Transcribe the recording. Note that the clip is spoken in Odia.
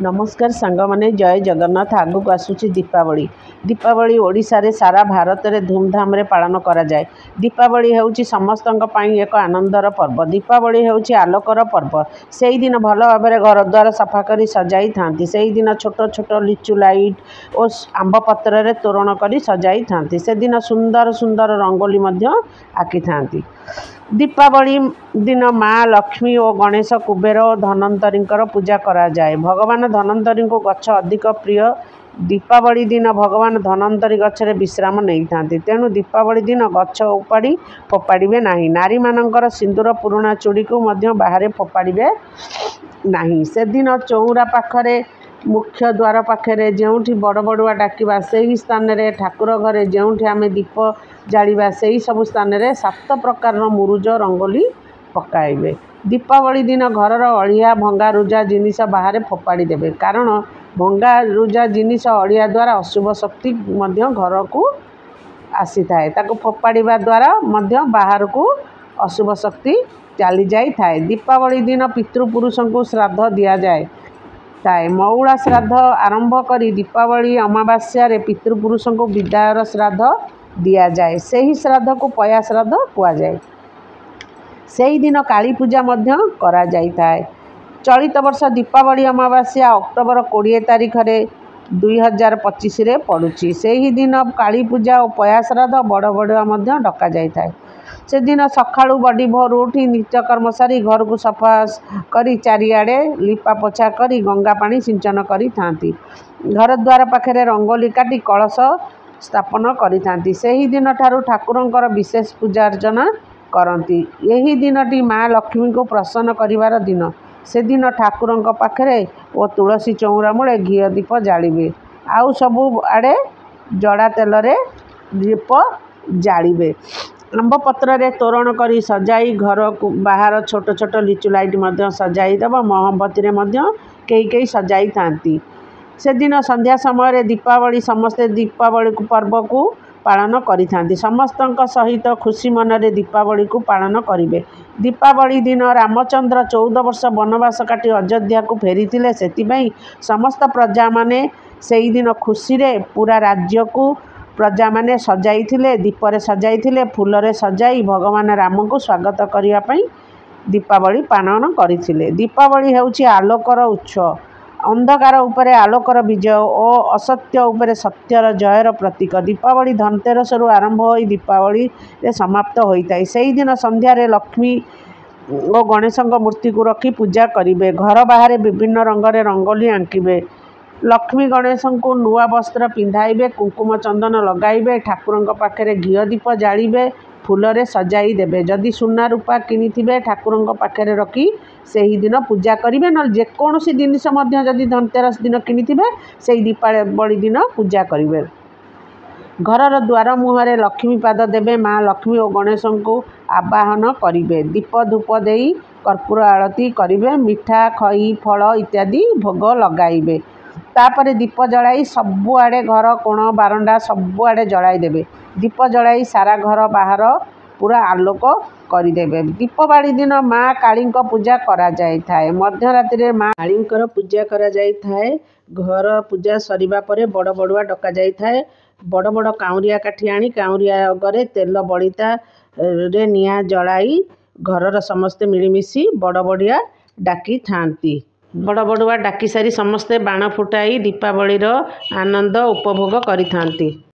ନମସ୍କାର ସାଙ୍ଗମାନେ, ଜୟ ଜଗନ୍ନାଥ। ଆଗକୁ ଆସୁଛି ଦୀପାବଳି। ଦୀପାବଳି ଓଡ଼ିଶାରେ, ସାରା ଭାରତରେ ଧୁମଧାମରେ ପାଳନ କରାଯାଏ। ଦୀପାବଳି ହେଉଛି ସମସ୍ତଙ୍କ ପାଇଁ ଏକ ଆନନ୍ଦର ପର୍ବ। ଦୀପାବଳି ହେଉଛି ଆଲୋକର ପର୍ବ। ସେଇଦିନ ଭଲ ଭାବରେ ଘରଦ୍ୱାର ସଫା କରି ସଜାଇଥାନ୍ତି। ସେଇଦିନ ଛୋଟ ଛୋଟ ଲିଚୁ ଲାଇଟ୍ ଓ ଆମ୍ବ ପତ୍ରରେ ତୋରଣ କରି ସଜାଇଥାନ୍ତି। ସେଦିନ ସୁନ୍ଦର ସୁନ୍ଦର ରଙ୍ଗୋଲି ମଧ୍ୟ ଆଙ୍କିଥାନ୍ତି। ଦୀପାବଳି ଦିନ ମା ଲକ୍ଷ୍ମୀ ଓ ଗଣେଶ, କୁବେର ଓ ଧନ୍ୱନ୍ତରୀଙ୍କର ପୂଜା କରାଯାଏ। ଭଗବାନ ଧନ୍ୱନ୍ତରୀଙ୍କୁ ଗଛ ଅଧିକ ପ୍ରିୟ। ଦୀପାବଳି ଦିନ ଭଗବାନ ଧନ୍ୱନ୍ତରୀ ଗଛରେ ବିଶ୍ରାମ ନେଇଥାନ୍ତି। ତେଣୁ ଦୀପାବଳି ଦିନ ଗଛ ଉପାଡ଼ି ଫୋପାଡ଼ିବେ ନାହିଁ। ନାରୀମାନଙ୍କର ସିନ୍ଦୁର, ପୁରୁଣା ଚୁଡ଼ିକୁ ମଧ୍ୟ ବାହାରେ ଫୋପାଡ଼ିବେ ନାହିଁ। ସେଦିନ ଚଉଁରା ପାଖରେ, ମୁଖ୍ୟ ଦ୍ୱାର ପାଖରେ, ଯେଉଁଠି ବଡ଼ ବଡ଼ୁଆ ଡାକିବା ସେହି ସ୍ଥାନରେ, ଠାକୁର ଘରେ ଯେଉଁଠି ଆମେ ଦୀପ ଜାଳିବା, ସେହି ସବୁ ସ୍ଥାନରେ 7 ପ୍ରକାରର ମୁରୁଜ ରଙ୍ଗୋଲି ପକାଇବେ। ଦୀପାବଳି ଦିନ ଘରର ଅଳିଆ, ଭଙ୍ଗାରୁଜା ଜିନିଷ ବାହାରେ ଫୋପାଡ଼ି ଦେବେ, କାରଣ ଭଙ୍ଗାରୁଜା ଜିନିଷ, ଅଳିଆ ଦ୍ୱାରା ଅଶୁଭ ଶକ୍ତି ମଧ୍ୟ ଘରକୁ ଆସିଥାଏ। ତାକୁ ଫୋପାଡ଼ିବା ଦ୍ୱାରା ମଧ୍ୟ ବାହାରକୁ ଅଶୁଭ ଶକ୍ତି ଚାଲିଯାଇଥାଏ। ଦୀପାବଳି ଦିନ ପିତୃପୁରୁଷଙ୍କୁ ଶ୍ରାଦ୍ଧ ଦିଆଯାଏ ଥାଏ। ମଉଳା ଶ୍ରାଦ୍ଧ ଆରମ୍ଭ କରି ଦୀପାବଳି ଅମାବାସ୍ୟାରେ ପିତୃପୁରୁଷଙ୍କୁ ବିଦାୟର ଶ୍ରାଦ୍ଧ ଦିଆଯାଏ। ସେହି ଶ୍ରାଦ୍ଧକୁ ପୟା ଶ୍ରାଦ୍ଧ କୁହାଯାଏ। ସେହିଦିନ କାଳୀ ପୂଜା ମଧ୍ୟ କରାଯାଇଥାଏ। ଚଳିତ ବର୍ଷ ଦୀପାବଳି ଅମାବାସ୍ୟା ଅକ୍ଟୋବର 20 ତାରିଖରେ 2025ରେ ପଡ଼ୁଛି। ସେହିଦିନ କାଳୀ ପୂଜା ଓ ପୟା ଶ୍ରାଦ୍ଧ, ବଡ଼ ବଡ଼ୁଆ ମଧ୍ୟ ଡକାଯାଇଥାଏ। ସେଦିନ ସକାଳୁ ବଡ଼ି ଭୋରୁ ଉଠି ନିତ୍ୟକର୍ମ ସାରି, ଘରକୁ ସଫା କରି, ଚାରିଆଡ଼େ ଲିପା ପୋଛା କରି ଗଙ୍ଗା ପାଣି ସିଞ୍ଚନ କରିଥାନ୍ତି। ଘରଦ୍ୱାର ପାଖରେ ରଙ୍ଗୋଲି କାଟି କଳସ ସ୍ଥାପନ କରିଥାନ୍ତି। ସେହିଦିନ ଠାରୁ ଠାକୁରଙ୍କର ବିଶେଷ ପୂଜା ଅର୍ଚ୍ଚନା କରନ୍ତି। ଏହି ଦିନଟି ମା ଲକ୍ଷ୍ମୀଙ୍କୁ ପ୍ରସନ୍ନ କରିବାର ଦିନ। ସେଦିନ ଠାକୁରଙ୍କ ପାଖରେ ଓ ତୁଳସୀ ଚଉଁରା ମୂଳେ ଘିଅ ଦୀପ ଜାଳିବେ, ଆଉ ସବୁ ଆଡ଼େ ଜଡ଼ା ତେଲରେ ଦୀପ ଜାଳିବେ। ଆମ୍ବ ପତ୍ରରେ ତୋରଣ କରି ସଜାଇ ଘରକୁ ବାହାର ଛୋଟ ଛୋଟ ଲିଚୁ ଲାଇଟ୍ ମଧ୍ୟ ସଜାଇ ଦେବ। ମହମବତୀରେ ମଧ୍ୟ କେହି କେହି ସଜାଇଥାନ୍ତି। ସେଦିନ ସନ୍ଧ୍ୟା ସମୟରେ ଦୀପାବଳି ସମସ୍ତେ ଦୀପାବଳିକୁ ପର୍ବକୁ ପାଳନ କରିଥାନ୍ତି। ସମସ୍ତଙ୍କ ସହିତ ଖୁସି ମନରେ ଦୀପାବଳିକୁ ପାଳନ କରିବେ। ଦୀପାବଳି ଦିନ ରାମଚନ୍ଦ୍ର 14 ବର୍ଷ ବନବାସ କାଟି ଅଯୋଧ୍ୟାକୁ ଫେରିଥିଲେ। ସେଥିପାଇଁ ସମସ୍ତ ପ୍ରଜାମାନେ ସେଇଦିନ ଖୁସିରେ ପୁରା ରାଜ୍ୟକୁ ପ୍ରଜାମାନେ ସଜାଇଥିଲେ, ଦୀପରେ ସଜାଇଥିଲେ, ଫୁଲରେ ସଜାଇ ଭଗବାନ ରାମଙ୍କୁ ସ୍ୱାଗତ କରିବା ପାଇଁ ଦୀପାବଳି ପାଳନ କରିଥିଲେ। ଦୀପାବଳି ହେଉଛି ଆଲୋକର ଉତ୍ସବ। ଅନ୍ଧକାର ଉପରେ ଆଲୋକର ବିଜୟ ଓ ଅସତ୍ୟ ଉପରେ ସତ୍ୟର ଜୟର ପ୍ରତୀକ। ଦୀପାବଳି ଧନତେରସରୁ ଆରମ୍ଭ ହୋଇ ଦୀପାବଳିରେ ସମାପ୍ତ ହୋଇଥାଏ। ସେହିଦିନ ସନ୍ଧ୍ୟାରେ ଲକ୍ଷ୍ମୀ ଓ ଗଣେଶଙ୍କ ମୂର୍ତ୍ତିକୁ ରଖି ପୂଜା କରିବେ। ଘର ବାହାରେ ବିଭିନ୍ନ ରଙ୍ଗରେ ରଙ୍ଗୋଲି ଆଙ୍କିବେ। ଲକ୍ଷ୍ମୀ ଗଣେଶଙ୍କୁ ନୂଆ ବସ୍ତ୍ର ପିନ୍ଧାଇବେ, କୁଙ୍କୁମ ଚନ୍ଦନ ଲଗାଇବେ, ଠାକୁରଙ୍କ ପାଖରେ ଘିଅ ଦୀପ ଜାଳିବେ, ଫୁଲରେ ସଜାଇ ଦେବେ। ଯଦି ସୁନା ରୂପା କିଣିଥିବେ, ଠାକୁରଙ୍କ ପାଖରେ ରଖି ସେହିଦିନ ପୂଜା କରିବେ। ନହେଲେ ଯେକୌଣସି ଜିନିଷ ମଧ୍ୟ ଯଦି ଧନତେରସ ଦିନ କିଣିଥିବେ, ସେଇ ଦୀପାବଳି ଦିନ ପୂଜା କରିବେ। ଘରର ଦ୍ୱାର ମୁହଁରେ ଲକ୍ଷ୍ମୀ ପାଦ ଦେବେ। ମା ଲକ୍ଷ୍ମୀ ଓ ଗଣେଶଙ୍କୁ ଆବାହନ କରିବେ। ଦୀପ ଧୂପ ଦେଇ କର୍ପୂର ଆଳତି କରିବେ। ମିଠା, ଖଇ, ଫଳ ଇତ୍ୟାଦି ଭୋଗ ଲଗାଇବେ। ତାପରେ ଦୀପ ଜଳାଇ ସବୁଆଡ଼େ, ଘର କୋଣ ବାରଣ୍ଡା ସବୁଆଡ଼େ ଜଳାଇ ଦେବେ। ଦୀପ ଜଳାଇ ସାରା ଘର ବାହାର ପୁରା ଆଲୋକ କରିଦେବେ। ଦୀପାବଳି ଦିନ ମା କାଳୀଙ୍କ ପୂଜା କରାଯାଇଥାଏ। ମଧ୍ୟରାତ୍ରିରେ ମା କାଳୀଙ୍କର ପୂଜା କରାଯାଇଥାଏ। ଘର ପୂଜା ସରିବା ପରେ ବଡ଼ ବଡ଼ୁଆ ଡକାଯାଇଥାଏ। ବଡ଼ ବଡ଼ କାଉଁରିଆ କାଠି ଆଣି କାଉଁରିଆ ଅଗରେ ତେଲ ବଳିତାରେ ନିଆଁ ଜଳାଇ ଘରର ସମସ୍ତେ ମିଳିମିଶି ବଡ଼ ବଡ଼ିଆ ଡାକିଥାନ୍ତି। ବଡ଼ ବଡ଼ୁଆ ଡାକି ସାରି ସମସ୍ତେ ବାଣ ଫୁଟାଇ ଦୀପାବଳିର ଆନନ୍ଦ ଉପଭୋଗ କରିଥାନ୍ତି।